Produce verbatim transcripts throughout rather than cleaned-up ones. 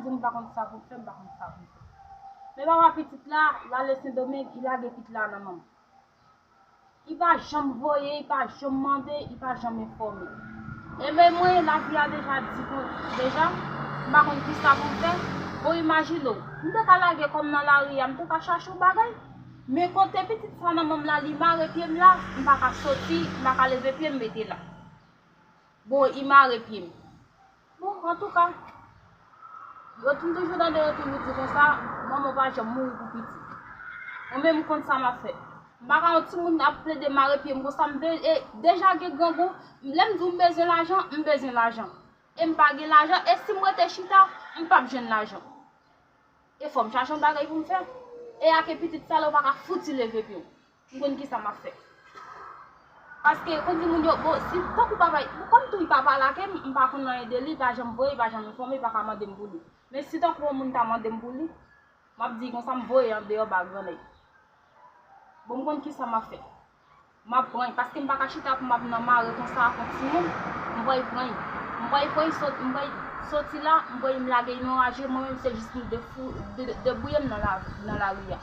M pa konn sa pou m fè, m pa konn sa pou m fè. Men papa pitit la, l ale Sendomeng, li lage pitit la nan men m. Li pa janm voye, li pa janm mande, li pa janm enfòme. E men mwen, lavi a deja di kon, deja, m pa konn kisa pou m fè. Bon, imajine w, m te ka lage kò m nan lari a, m te ka chache yon bagay. Men kote pitit sa nan men m la, li mare pye m la, m pa ka soti, m pa ka leve pye m mete la. Bon, li mare pye m. Bon, antouka, yo t-, m toujou tande yo toujou di konsa, manman pa janm mouri pou pitit. Mwen menm, m konn sa m ap fè. M pa ka yon timoun ap plede mare pye m konsa, m be-, e, deja gen grangou, lè m di w m bezwen lajan, m bezwen lajan. E m pa gen lajan, e si m rete chita, m p ap jwenn lajan. E fò m chache yon bagay pou m fè. E ak pitit sa la, ou pa ka fouti leve pye w. M konn kisa m ap fè. Paske, kon di moun yo, bon, si, tankou papa, kòm tou li pa pale ak m, m pa konn anyen de li, li pa janm voye, li pa janm enfòme, li pa ka mande m pou li. Men si tankou yon moun ta mande m pou li, m ap di konsa m voye andeyò ba grannèg. Bon, m konn kisa m ap fè. M ap pran, paske m pa ka chita pou m ap nan mare konsa ak yon timoun. M pral pran, m pral pran, sot-, m pral soti la, m pral m lage nan raje, mwen menm se jis pou m defou-, de-, debouye m nan la, nan lari a.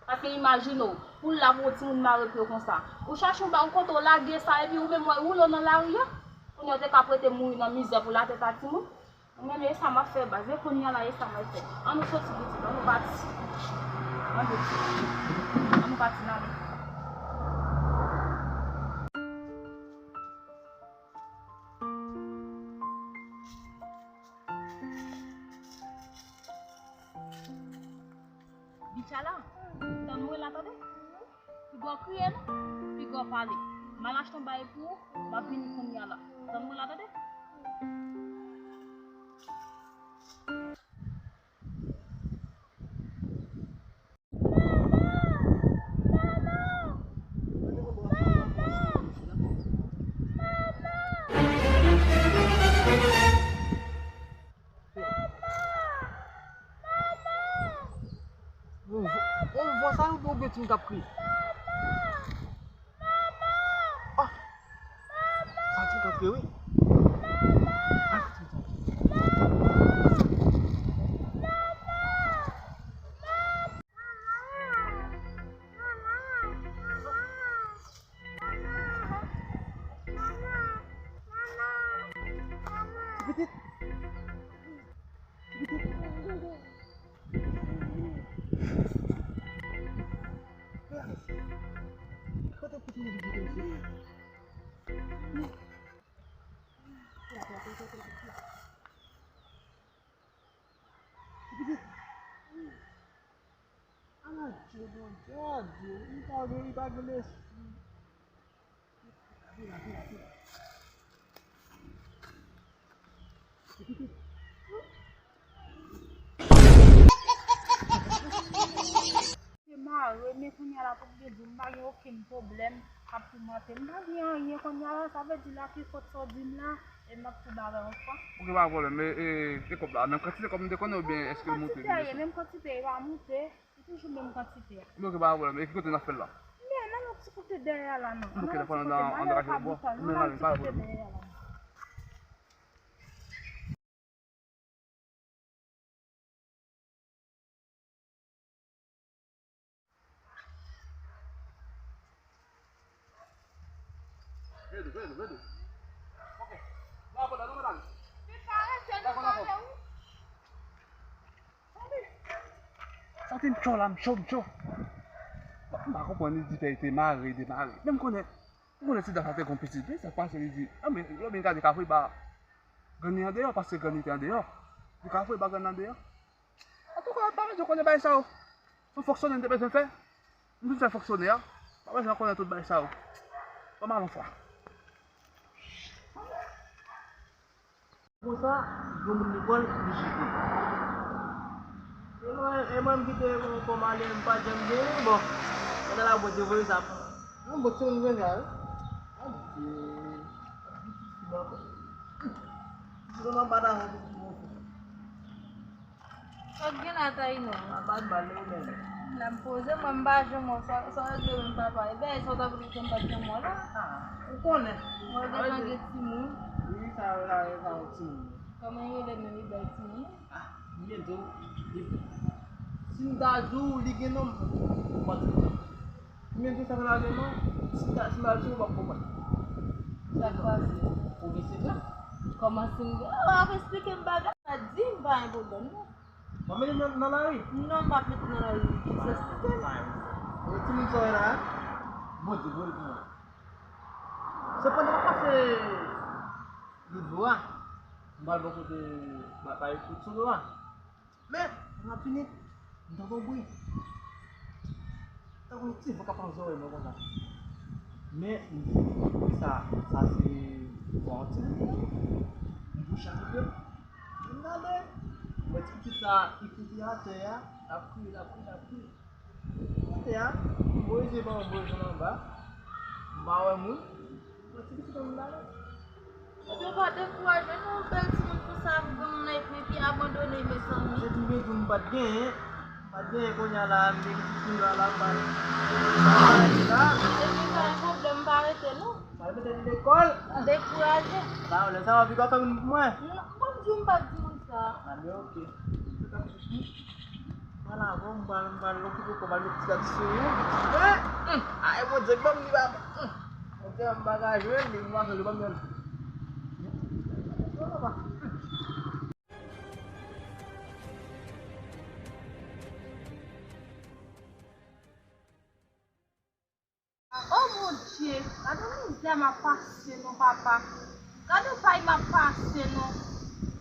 Paske imajine w, pou l la pou yon timoun mare pye w konsa. Ou chache yon ba-, yon kote w lage sa, epi ou menm w al woule w nan lari a. Kounye a w te ka prete mouri nan mizè pou latèt a timoun. Mwen menm, e sa m ap fè baz, e kounye a la, e sa m ap fè. Ann nou soti pitit, ann nou pati. Ann nou, ann nou pati nan men. Bitch la, tann mwen la, tande? Piga w kriye non, piga w pale. M al achte yon bagay pou ou, m ap vini kounye a la. Tann mwen la, tande? Manman! Manman! Manman! Yon vwa, yon vwa sa yo, oubyen timoun k ap kriye? Manman! Manman! Ah! Manman! Sa timoun k ap kriye, wi. Manman! Ah, timoun k ap kriye. Manman! Manman! Manman! Ti pitit. Ti pitit. Kote pitit mwen ki te di? Ti pitit. Ala Dye, Bondye, a Dye, li pa gen, li pa gen lespri. Vin la, vin la, vin la. Ti pitit. Te mare, men kounye a la pou m te di w, m pa gen okenn pwoblèm k ap toumante m. M pa gen anyen kounye a la, sa vle di la ki fòt sa w di m la, e m ap tou ba w yon fwa. Ok, pa pwoblèm, e, e, e kòb la, menm kantite kòb m te konnen oubyen èske l moute? Menm kantite a ye, menm kantite, e pa moute, se toujou menm kantite a. Ok, pa pwoblèm, e ki kote n ap fè l la? Men, nan yon ti kote dèyè a la, non. Ok, nan yon ti kote, m al pa bouton, nan yon ti kote dèyè a la. Sa te m cho la, m cho, m cho. M pa konprann, li di fè li te mare, demare. Men m konnen, m konnen ti dam sa te gon pitit. Men sa k pase, li di, a, men, lè w vin gade, ka voye ba grann li andeyò, paske grann li te andeyò. Li ka voye ba grann li andeyò. Antouka, pa bezwen konnen bagay sa yo. Se yon fonksyone m te bezwen fè. M vin fè fonksyone a. Pa bezwen konnen tout bagay sa yo. Ban m al yon fwa. Konsa, gen moun lekòl, li chite. E mwen, e mwen, m kite kòm ale, m pa t janm genyen, bon. Pandan la, Bondye voye sa pou mwen. Non, bon, ti moun gen sa, wi. Adye. Ti moun pa ta fè ti moun. Sa k gen la, Taïno? A pa t mal, ou menm? La m poze, mwen m pa janm wè sa, sa regle menm papa. E bèl sa w t ap rete m pa t janm wè la. Ah, ou konnen. Mwen gen tande timoun. Wi, sa, sa, sa, yon timoun. Kòman yo rele menm, li bèl timoun? Ah, Byen di w, li, si m ta di w li gen non, m p ap konprann. Konbyen jou sa fè l pa gen non? Si m ta, si m ta di w, w p ap konprann. Sa k pase? Ou gen sekrè? Kòman si m gen? W ap esplike m bagay. Sa di m pa gen pwoblèm non. W ap mete nan, nan lari? Non, m p ap mete nan lari. Jis esplike m. Ou timoun sa w wè la a? Bondye voye l pou mwen. Sepandan, m ap pase Lòt bò a, m pral bò kote ba-, bay kout sou do a. Men, lè m ap vini, m tande yon bri. Tankou yon ti van k ap pran zòrèy mwen konsa. Men, m di, bri sa, sa se yon ti bri. M bouche ak yo. M gade. M wè ti pitit sa, li kouri atè a, l ap kriye, l ap kriye, l ap kriye. Kote a, m voye je pa m, m voye je m anba. M pa wè moun. Mwen ti pitit an m la. Ebyen, pa dekouraje non, yon bèl timoun konsa, pou gen moun nan epi, epi abandone, mezanmi. Se tou byen tou m pa t genyen. M pa t genyen kounye a la, m gen ti fi la, la, m pa, m pa rete la. Ebyen, pa gen pwoblèm, pa rete non. Sa vle di lekòl. Dekouraje. Sa, lè sa w ap vin fè moun pou mwen. Non, bon, di m pa di moun sa. A, men oke. Mwen la, bon, m pral, m pral okipe kò m, al met ti gad sou ou. Hein? Hum. Ay, Bondye, ban m li, papa. Hum. Bondye, m pa ka jwenn li, m pa jwenn li, ban m yon. Hum. Bon, papa. Hum. Oh mon Dieu, gade mizè m ap pase non papa. Gade pay m ap pase non.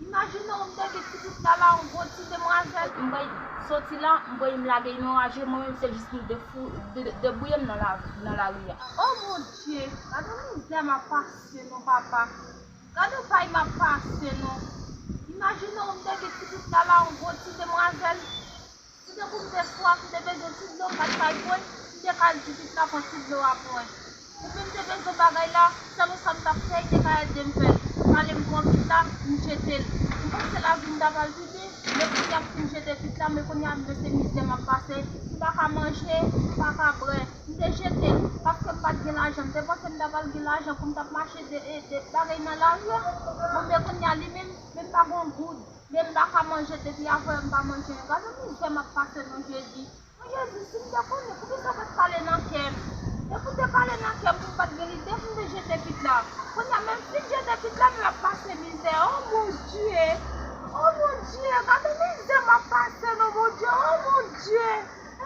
Imajine w, m te gen ti pitit la la, yon gwo ti demwazèl. M bay soti la, m bay m lage nan raje, mwen menm se jis nou de fou, de, de, debouye m nan la, nan lari a. Oh mon Dieu, gade mizè m ap pase non papa. Gade pay m ap pase non. Imajine w, m te gen ti pitit la la, yon gwo ti demwazèl. Si te kou m te swaf, m te bezwen ti dlo, m pa t kay bwè, m te ka al di pitit la pran ti dlo a pou mwen. Oubyen m te bezwen bagay la, sèl yon sa m t ap fè, li te ka ede m fè l. Pale m pran pitit la, m jete l. M panse lavi m ta pral pi byen, men kounye a m fin jete pitit la, men kounye a m se mizè m ap pase, m pa ka manje, m pa ka bwè. M te jete l, paske m pa t gen lajan. M te panse m ta pral gen lajan pou m t ap mache de, de bagay nan lari a. Bon, men kounye a li menm, men m pa gen yon goud. Men m pa ka manje depi avanyè m pa manje anyen. Gade mizè m ap pase non Jezi. Mwen Jezi, si m te konnen, poukisa w pa t pale nan kè m? Depi w te pale nan kè m pou m pa t gen lide pou m te jete pitit la. Kounye a menm si m jete pitit la, men m ap pase mizè. Oh mon Dieu! Oh mon Dieu! Gade mizè m ap pase non Bondye! Oh mon Dieu!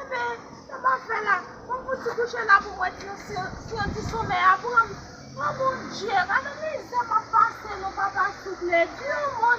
Enben, sa m ap fè la? Ban m fouti kouche la pou m wè si, si, si yon ti somèy a pran m. Oh mon Dieu! Gade mizè m ap pase non papa souple. Di yon mo